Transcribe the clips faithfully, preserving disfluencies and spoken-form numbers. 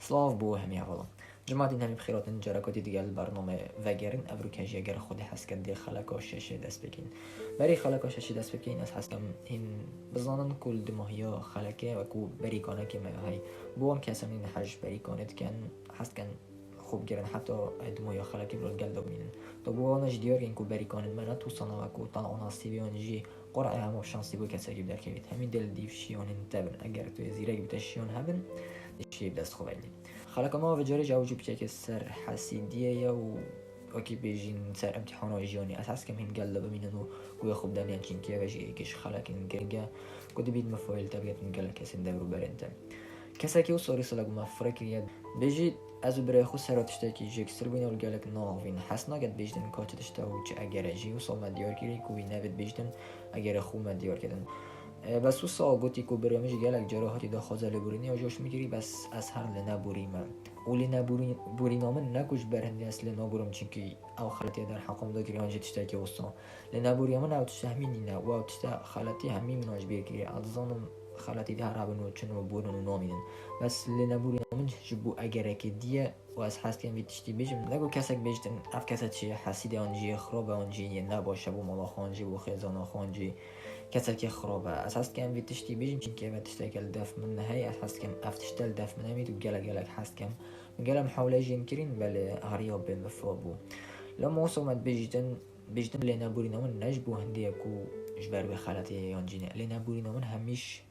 Silav bo hemî hevalan. Cimatîn hemî bi xêr hatin, careka dî digel bername vegerin. Evroke jî eger Xwedê hez ke dê xeleka şeşê dest pê kîn. Berî xeleka şeşê dest pê kîn, ez hez kem hîn bizanin ku li dimahiya xelekê wekû berîkanekê me ya hey. Bo wan kesan hîn hej berîkanê dikin, hez dikin xwe bigirin heta, e, dimahiya xelekê bi gel de bimînin. Da bo wan jî diyar kîn ku berîkanên me ne tosana wekû ta ona sîvê yan jî Qur'ê hema şansî bo kesekî bi derkevît. Hemî dê li dîv şiyanên te bin. Eger tu yê zîrek bî te şiyan hebin, dê şiyê bi dest xwe veynî. Xeleka me ve carê jî ew jî piçekê ser hesîdiyê ye û wekî bêjîn ser imtîhana jiyanî. Ez hez kem hîn gel de bimînin û ku wê xwe bideniyan çînkê ve jî êkî ji xelekên giring e ku dibît mifayê li te bigetin gelek kesên dewrûberên te. Kesekî wisa rîsala ku me fireh kiriye. Bêjî, ez û birayê xwe sera tiştekî jêksir bûyne û li gelek naavîn. Hes naket bêjtin ka çi tişt e û çi eger e jî. Wisa me diyar kirî ku wî nebêt bêjtin, egerê xwe me diyar kedin. E, bes wisa gotî ku birê min jî gelek cara hatî daxwaza lêborînê ya ji min kirî, bes ez her lê neborîme. Û lê neborî-, borîna min ne ku ji ber hindê ez lê naborim, çimkî ew xeletê derheqa min de kirî yan jî tiştekî wisa. Lê neboriya min ew tişt hemî nîne û ew tişt xeletî hemî min ji bîr kiriye. Ez dizanim xeletî dê her hebin û çin û borin û namînin. Bes lê neboriya min ji bo egerekê dî ye û ez hez dikim vî tiştî bêjim. Ne ku kesek bêjtin, ev kese çi ye, hesîd e an jî xirab e an jî yê nebaş e bo mala xwe an jî bo xêzana xwe an jî kesekê xirab e. Ez hez dikim vî tiştî bêjim, çimkî ev tişteke li def min heye, ez hez dikim ev tişte li def min hemît û gelek gelek hez dikim. Min gelek mihawle jîn kirîn, belê heriya bê mifa bû. Lema wisa me dibêjîtin, bêjtin lê neborîna min ne ji bo hindê ye ku ji ber wê xeletê ye yan jî ne. Lê neborîna min hemîş,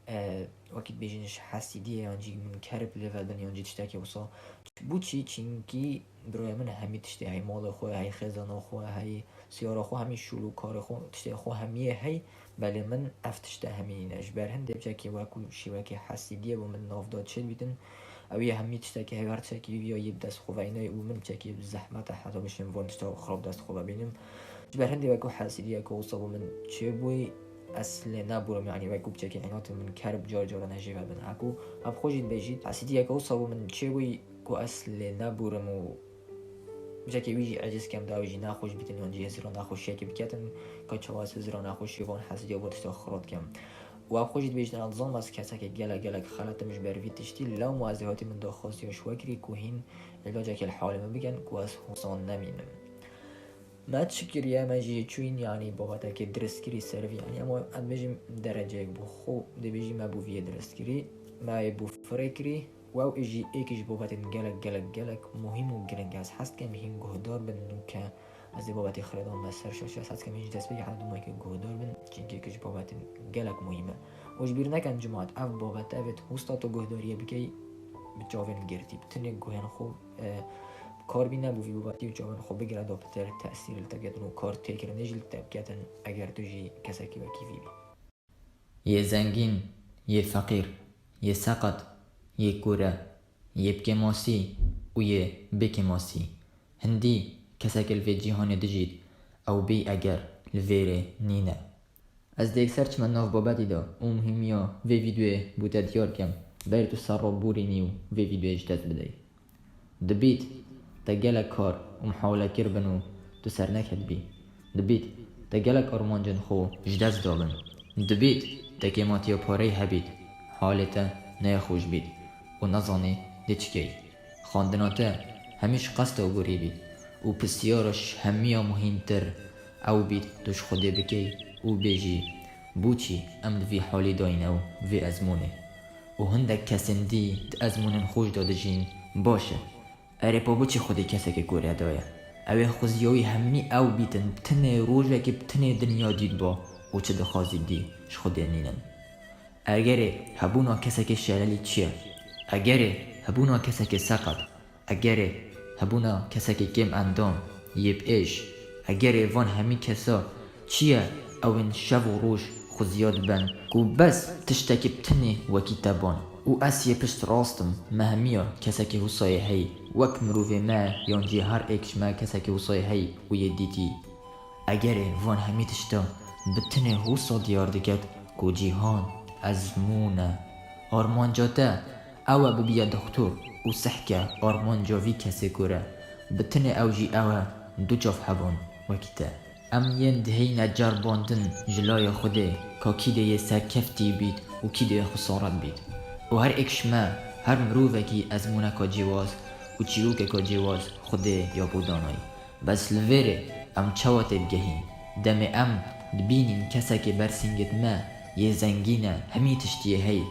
e, wekî dibêjin ji hesîdiyê yan jî min kerib lê ve bin yan jî tiştekî wisa. Bo çî? Çimkî birayê min hemî tiştê hey, malê xwe hey, xêzana xwe hey, siyara xwe hemî, şûl û karê xwe, tiştê xwe hemiyê hey. Belê min ev tişte hemî nîne. Ji ber hindê piçekê wekû şîwekê hesîdiyê bo min navda çêdibîtin. Ew yê hemî tiştekê heger tiştekî ya yê bi dest xwe veyne û min piçekê bi zehmet e heta bişim van tişta xirab dest xwe vebînim. Ji ber hindê wekû hesîdiyeke wisa bo min çêbûyî, ez lê neburim, yanî wekû piçekê înatê min kerib car caran hejê vebin. Hekû ev xwe jî dibêjît, hesîdiyeke wisa bo min çêbûyî ku ez lê neburim û Piçekê wî jî eciz kem da, wî jî nexweş bîtin, yan jî hizira nexweşiyekê biketin, ka çawa ez hizira nexweşiyê van hesîdiya bo tişta xirab kem. Û ev xwe jî dibêjin, ez dizanim ez kesekê gelek gelek xelet im ji ber vî tiştî, lewma ez ê hatî min daxwaziya ji we kirî ku hîn îlacekê li halê min bikin ku ez hûsan nemînim. Me çi kiriye, me jî çûyîn, yanî babetekê dirist kirî ser vî, yanî ema em bêjin dereceyek bû xwe, dê bêjî me bo vî yê dirist kirî, me yê bo firê kirî. Û ew jî êk ji babetên gelek, gelek, gelek muhîm û giring e. Ez hez dikim hîn guhdar bin û ke ez ê babetê xirêdan me ser şaşe. Ez hez dikim hîn ji destpêkê heta dûmekê guhdar bin, çimkî êk ji babetên gelek muhîm e. Û ji bîr nekin cimat, ev babet, ev ê tu hosta tu guhdariyê bikey, bi çavên girtî, bi tinê guhên xwe, e, kar bîne bo vî babetî û çavên xwe bigire da pitir tesîr li te biketin û kar têkirinê jî li te biketin eger tu jî kesekî wekî vî bî. Yê zengîn, yê feqîr, yê seqet, yê kûre, yê bi kêmasî û yê bê kêmasî. Hindî kesek li vê cîhanê dijît, ew bêyî eger li vê rê nîne. Ez dê yekser çime nav babetî de û muhîmiya vê vîdeoyê bo te diyar kem, berî tu ser re borînî û vê vîdeoyê ji dest bideyî. Dibît te gelek kar û mihawle kiribin û tu serneketibî. Dibît te gelek armancên xwe ji dest dabin. Dibît te kêmatiya pareyî hebît, halê te neyexweş bît û nezanî dê çi key. Xwendina te hemî ji qesta gorî bît û pisyara ji hemiya muhîmtir ew bît tu ji Xwedê bikey û bêjî, bo çî em di vî halî dayîne û vê ezmûnê? Û hindek kesên dî di ezmûnên xwe jî de dijîn. Baş e. Erê, pa bo çi Xwedê kesekê kûre daye? Ew ê xuziya wî hemî ew bîtin, bi tinê rojekê bi tinê dinya dît ba û çi dixwazî dî ji Xwedê nînin. Egerê hebûna kesekê şelelî çi ye? Egerê hebûna kesekê seqet, egerê hebûna kesekê kêm endam, yê bi êş, egerê van hemî kesa çi ye, ew ên şev û roj xuziya dibin ku bes tiştekî bi tinê wekî te ban. Û ez yê pişt rast im, me hemiya kesekê wisa yê hey, wek mirovê me yan jî her êk ji me kesekê wisa yê hey û yê dîtî. Egerê van hemî tişta bi tinê wisa diyar diket ku cîhan ezmûn e. Armanca te ew e bibiye doxtor û sehke armanca vî kesê kûr e. Bi tinê ew jî ew e du çav hebûn wekî te. Em yên diheyne ceribandin ji layê Xwedê, ka kî dê yê serkeftî bît û kî dê yê xwesaret bît. Û her êk ji me Her mirovekî ezmûneka cêwaz û çîrokeka cêwaz Xwedê ya bo danayî. Bes li vêrê em çawa têbigehîn? Demê em dibînîn kesekê ber singêt me yê zengîn e, hemî tiştiyê heyî.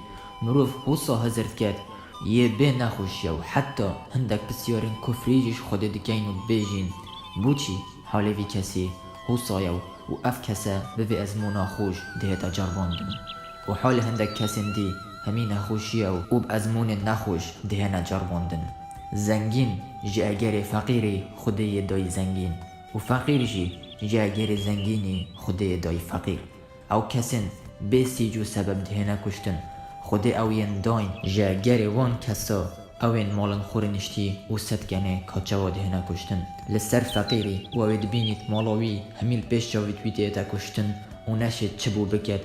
Mirov hosa hizir diket yê bê nexweşiya û heta hindek pisyarên kufrî jî ji Xwedê dikeyn û dibêjîn, Boçî halê vî kesî hosa ye û ev kese bi vê ezmûna xweş dihête ceribandin? Û halê hindek kesên dî hemî nexweşiya û bi ezmûnên nexweş dihêne ceribandin. Zengîn ji egerê feqîrî Xwedê yê dayî zengîn û feqîr jî ji egerê zengînî Xwedê yê dayî feqîr. Ew kesên bê sîc û sebeb dihêne kuştin. Xwedê ew yên dayîn ji egerê wan kesa ew ên malin xwe rêniştî û sedkenê ka çawa dihêne kuştin. Li ser feqîrî û ew ê dibînît mala wî hemî li pêş çavît wî dihête kuştin û neşêt çi bû biket.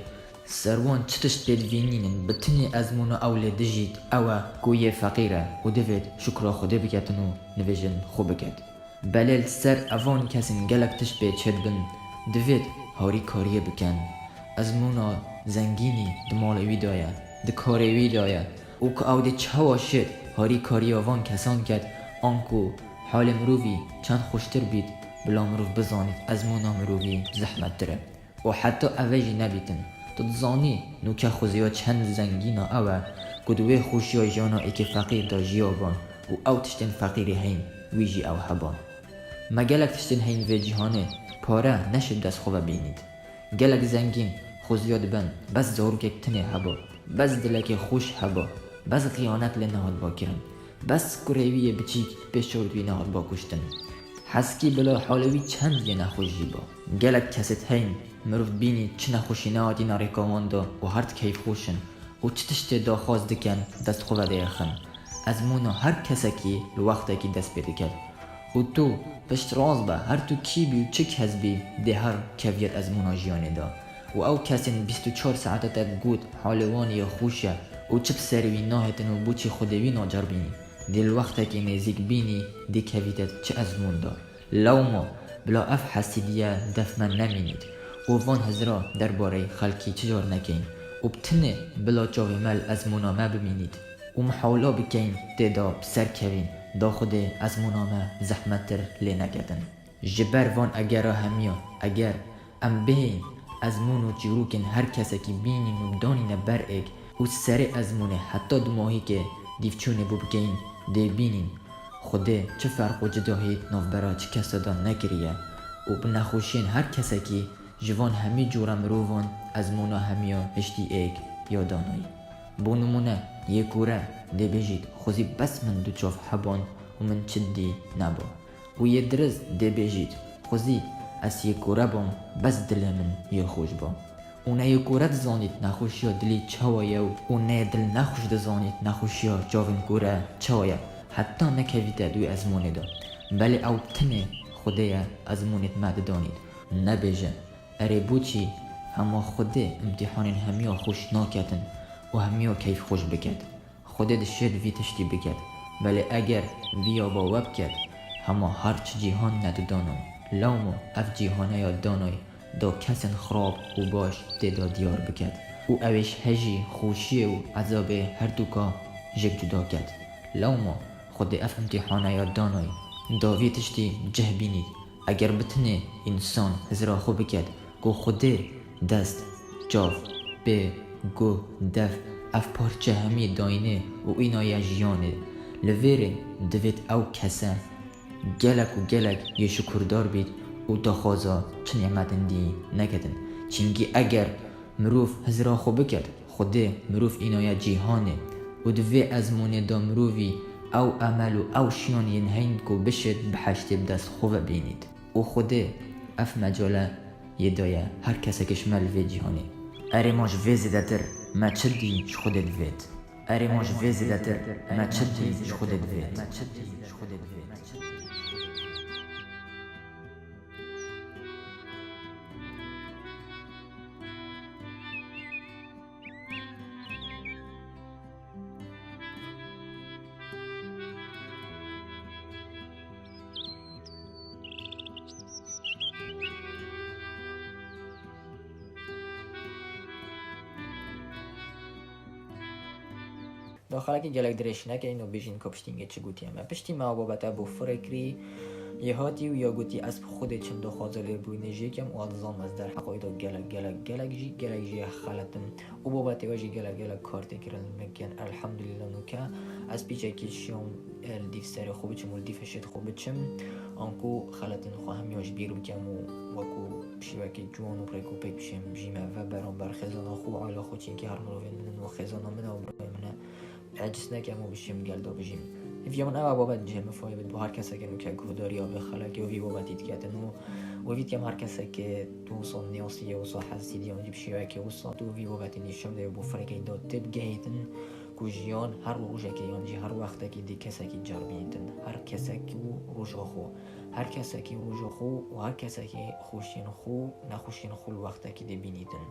Ser wan çi tişt pê divînînin, bi tinê ezmûna ew lê dijît, ew e ku yê feqîr e û divêt şukra Xwedê biketin û nivêjin xwe biket. Belê li ser evan kesên gelek tişt pê çêdibin, divêt harîkariyê bikin. Ezmûna zengînî di malê wî de ye, di karê wî de ye û ku ew dê çawa şêt harîkariya van kesan ket, anku halê mirovî çend xweştir bît, bila mirov bizanît ezmûna mirovî zehmettir e. Û heta ev e jî nebîtin. Tu dizanî nûke xweziya çend zengîna ew e ku di wê xweşiya jiyana êkê feqîr de jiya ban û ew tiştên feqîrî heyîn wî jî ew heban. Me gelek tiştên heyîn vê cîhanê pare neşê bi dest xwe ve bînît. Gelek zengîn xweziya dibin bes zarokek tinê heba, bes dilekê xweş heba, bes xiyanet lê nehatiba kirin. Bes kurê wî yê biçîk pêş çavît wî nehatiba kuştin. Heskî bila halê wî çend yê nexweş jî ba. Gelek kesêt heyîn, mirov bînî çi nexweşî nehatîne rêka wan de û her di keyfxweş in û çi tiştê daxwaz dikin dest xwe vedêxin. Ezmûna her kesekî li wextekî dest pê diket. Û tu piştrast be, her tu kî bî û çi kes bî, dê her keviyet ezmûna jiyanê de. Û ew kesên bîst û çar saete te got halê wan yê xweş e û çi bi serê wî nahêtin û boçî Xwedê wî naceribînî, dê li wextekî nêzîk bînî, dê kevîte çi ezmûn de. Lewma bila ev hesîdiye def me nemînît û van hizra derbareyê xelkî çi car nekeyn û bi tinê bila çavê me li ezmûna me bimînît û mihawla bikeyn tê de bi ser kevîn, da Xwedê ezmûna me zehmettir lê neketin. Ji ber van egera hemiya, eger em bihên ezmûn û çîrokên her kesekî bînîn û danîne ber êk û serê ezmûnê heta dumahîkê dîvçûnê bû bikeyn, dê bînîn Xwedê çi ferq û cudahî navbera çi kesa de nekiriye û bi nexweşiyên her kesekî ji van hemî cûra mirovan ezmûna hemiya hiştî êk ya danayî. Bo nimûne, yê kûre dê bêjît, xwezî bes min du çav heban û min çi dî neba. Û yê dirist dê bêjît, xwezî ez yê kûre bam, bes dilê min yê xweş ba. Û ne yê kûre dizanît nexweşiya dilî çawa ye û, û ne yê dil nexweş dizanît nexweşiya çavên kûre çawa ye, heta nekevîte di wê ezmûnê de. Belê ew tinê Xwedê ye ezmûnê me didanît. Nebêje, erê boçî hema Xwedê imtîhanên hemiya xweş naketin û hemiya keyfxweş biket. Xwedê dişêt vî tiştî biket, belê eger vî ya ba we biket, hema her çi cîhan nedidano. Lewma ev cîhane ya danay da kesên xirab û baş tê de diyar biket û ew ê ji hejî, xweşiyê û ezabê herduka jêk cuda ket. Lewma Xwedê ev imtîhane ya danay da vî tiştî cih bînît. Eger bi tinê însan hizra xwe biket ku Xwedê dest, çav, pê, guh, dev, ev parçe hemî dayînê û îna ye jiyanê, li vêrê divêt ew kese gelek û gelek yê şukurdar bît û daxwaza çi nîmetên dî neketin. Çimkî eger mirov hizra xwe biket, Xwedê mirov îna ye cîhanê û di vê ezmûnê de mirovî ew emel û ew şiyan yên heyîn ku bişêt biheştê bi dest xwe ve bînît. Û Xwedê ev mecale yê daye her kesek ji me li vê cîhanê. Erê ma ji vê zêdetir me çi dî ji Xwedê divêt? Erê ma ji vê zêdetir me çi dî ji Xwedê divêt? Xelekî gelek dirêj nekin û bêjin ka piştî hingê çi gotiye me. Piştî me ew babete bo firê kirî, yê hatî û ya gotî ez bi Xwedê çim daxwaza lêbûrînê jê kem û ez dizanim ez derheqa wî de gelek, gelek, gelek jî, gelek jî xelet im. Û babetê we jî gelek, gelek kar tê kirin min ken. Elhamdulillah nûke ez pîçekî şiyam, e, li dîv serê xwe biçim û li dîv hişê xwe biçim. Anku xeletên xwe hemiya ji bîr bikem û wekû şîwekê ciwan û rêk û pêk bişêm jî me ve beramber xêzana xwe û aila xwe, çinkî her mirovên min in û xêzana min e û birayê min e. Eciz nekem û bişêm gel de bijîm. Hêviya min ew e babet cihê min fayê bit bo her kesekê nûke guhdariya vê xelekê û vî babetî diketin û wê vî dikem her kesekê tu wisa niyasiye, wisa hesîdî yan jî bi şêwekê wisa tu vî babetî nîşan de bo firekê de tê bigehîtin ku jiyan her rojekê yan jî her wextekê dê kesekî car bînîtin. Her kesek û roja xwe. Her kesekî roja xwe û her kesekî xweşiyên xwe, nexweşiyên xwe li wextekî dê bînîtin.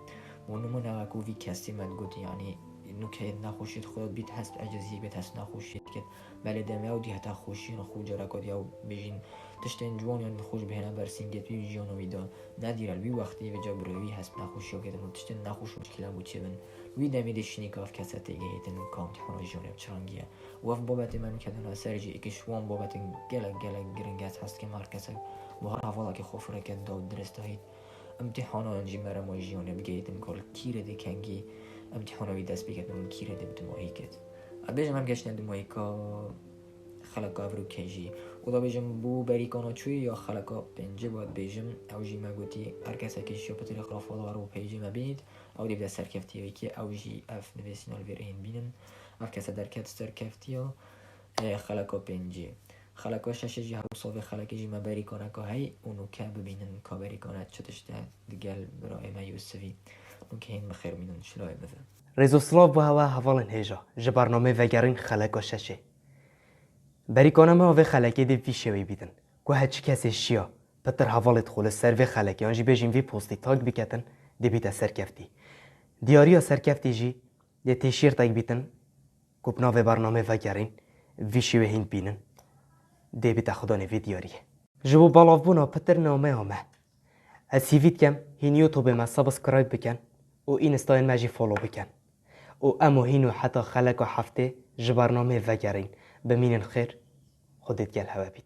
Bo nimûne wekû vî kesê me digot, yanî nûke nexweşiyê xwe bît hest eciziyê, bît hest nexweşiyê diket. Belê demê ew dî heta xweşiyên xwe careka dî ew bêjin tiştên ciwan yan xweş bihêne ber sîngê wî jiyana wî de. Nedîre li wî wextê vêca birê wî hest nexweşiya ketin û tiştên nexweş û muşkîlan bo çêbin. Wî demê dê şinîka ev kese têgihêtin ka îmtîhana jiyanê bi çi rengî ye. Û ev babetê me nûke dana ser jî êkî ji wan babetên gelek, gelek giring e. Ez hez dikim her kesek bo her hevalekê xwe fireke da û dirist dahît. Îmtîhana yan jî merema jiyanê bigihêtin ka li kîrê dê kengî îmtîhana wî dest pê ketin û li kîrê dê bi timahî ket. Ez bêjim em geştine dimahîka xeleka ev rûkê jî. Û da bêjim bo berîkana çûyî ya xeleka pêncî ba dibêjim, ew jî me gotî her kesekî şiya pitirê xirafat war û peycê me bînît, ew dê bide serkeftiyê wê kê, ew jî ev nivîsîna li vê rê hîn bînin. Ev kese derket serkeftiya, e, xeleka pêncî. Xeleka şeşê jî her wisa vê xelekê jî me berîkaneka hey û nûke bibînin ka berîkane çi tişt e digel birayê me Yûsifî. Nûke hîn bi xêr bînin, şilayê bive. Rêz û silav bo hewe hevalên hêja, ji bernamê Vegerîn xeleka şeşê. Berîkana me a vê xelekê dê vî şêweyî bîtin, ku her çi kesê şiya pitir hevalêt xwe li ser vê xelekê yan jî bêjin vî postî tag biketin, dê bîte serkeftî. Diyariya serkeftî jî dê têşîrtek bîtin, ku bi navê bernamê Vegerîn vî şêwê hîn bînin, dê bîte xwedanê vê diyariyê. Ji bo belavbûna pitir nameya me, ez hîvî dikem hîn YouTubeê me subscribe bikin û Instayên me jî follow bikin. Û em û hîn û heta xeleka heftê ji bernamê Vegerîn bimînin xêr, Xwedê digel hewe bît.